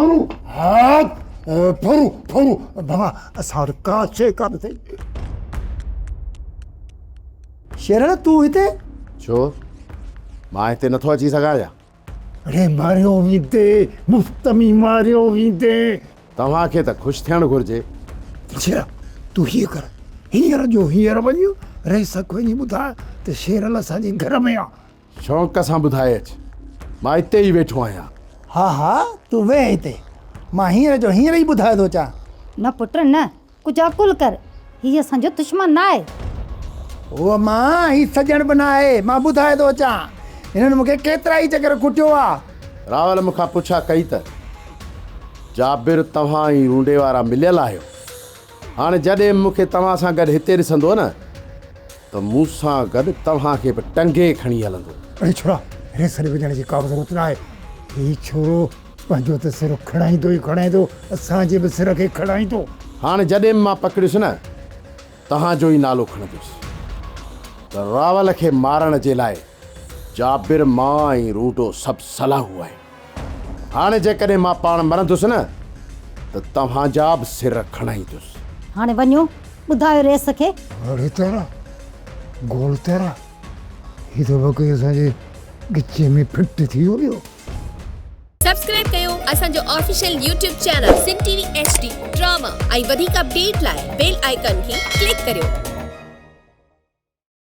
ڦورو ها ڦورو ڦورو بابا اسان وٽ ڪا شيء ڪانه اٿئي. شيرل تون هتي؟ ڇو مان هتي نٿو اچي سگهان ڇا؟ اڙي ماريو ويندي مفت ۾ ماريو ويندي. توهان کي ته خوش ٿيڻ گهرجي. شيرا تون هيئن ڪر هينئر جو هينئر وڃ رئيس کي وڃي ٻڌاء ته شيرل اسان جي گهر ۾ آ. شوق سان ٻڌائي اچ. مان اتي ئي ويٺو آهيان. ها ها تون ويهه هتي. مان هينئر جو هينئر ئي ٻڌائي ٿو اچان. نه پٽ نه، ڪجهه عقل ڪر. هي اسان جو دشمن ناهي. او امان هي سڄڻ به ناهي. مان ٻڌائي ٿو اچان. هنن مون کي ڪيترائي چڪر ڪٽيو آ. راول مون کان پڇا ڪئي ته جابر توهان ۽ رونڊي وارا مليل آهيو. هاڻي جڏهن مون کي توهان سان گڏ هتي ڏسندو نه ته مون سان گڏ توهان کي به ٽنگي کڻي هلندو. اڙي ڇورا، ريسري وڃڻ جي ڪا به ضرورت ناهي. هي ڇورو پنهنجو ته سر کڻائيندو ئي کڻائيندو، اسان جي به سر کي کڻائيندو. هاڻي جڏهن به مان پڪڙيس نه، توهان جو ئي نالو کڻندس ته راول کي مارڻ جي لاء جابر، مان ۽ رونڊو سڀ صلاحون آهن. هاڻي جيڪڏهن مان پاڻ مرندس نه ته توهان جا به سر کڻائيندس. هاڻي وڃو ٻڌايو رئيس کي. اڙي تيرا گول تيرا هي ته واقعي اسان جي ڳچي ۾ فٽ ٿي ويو. سبسڪرائب ڪيو اسان جو official YouTube channel Sindh T V H D drama ۽ وڌيڪ اپڊيٽ لاء بيل آئيڪان کي ڪلڪ ڪريو.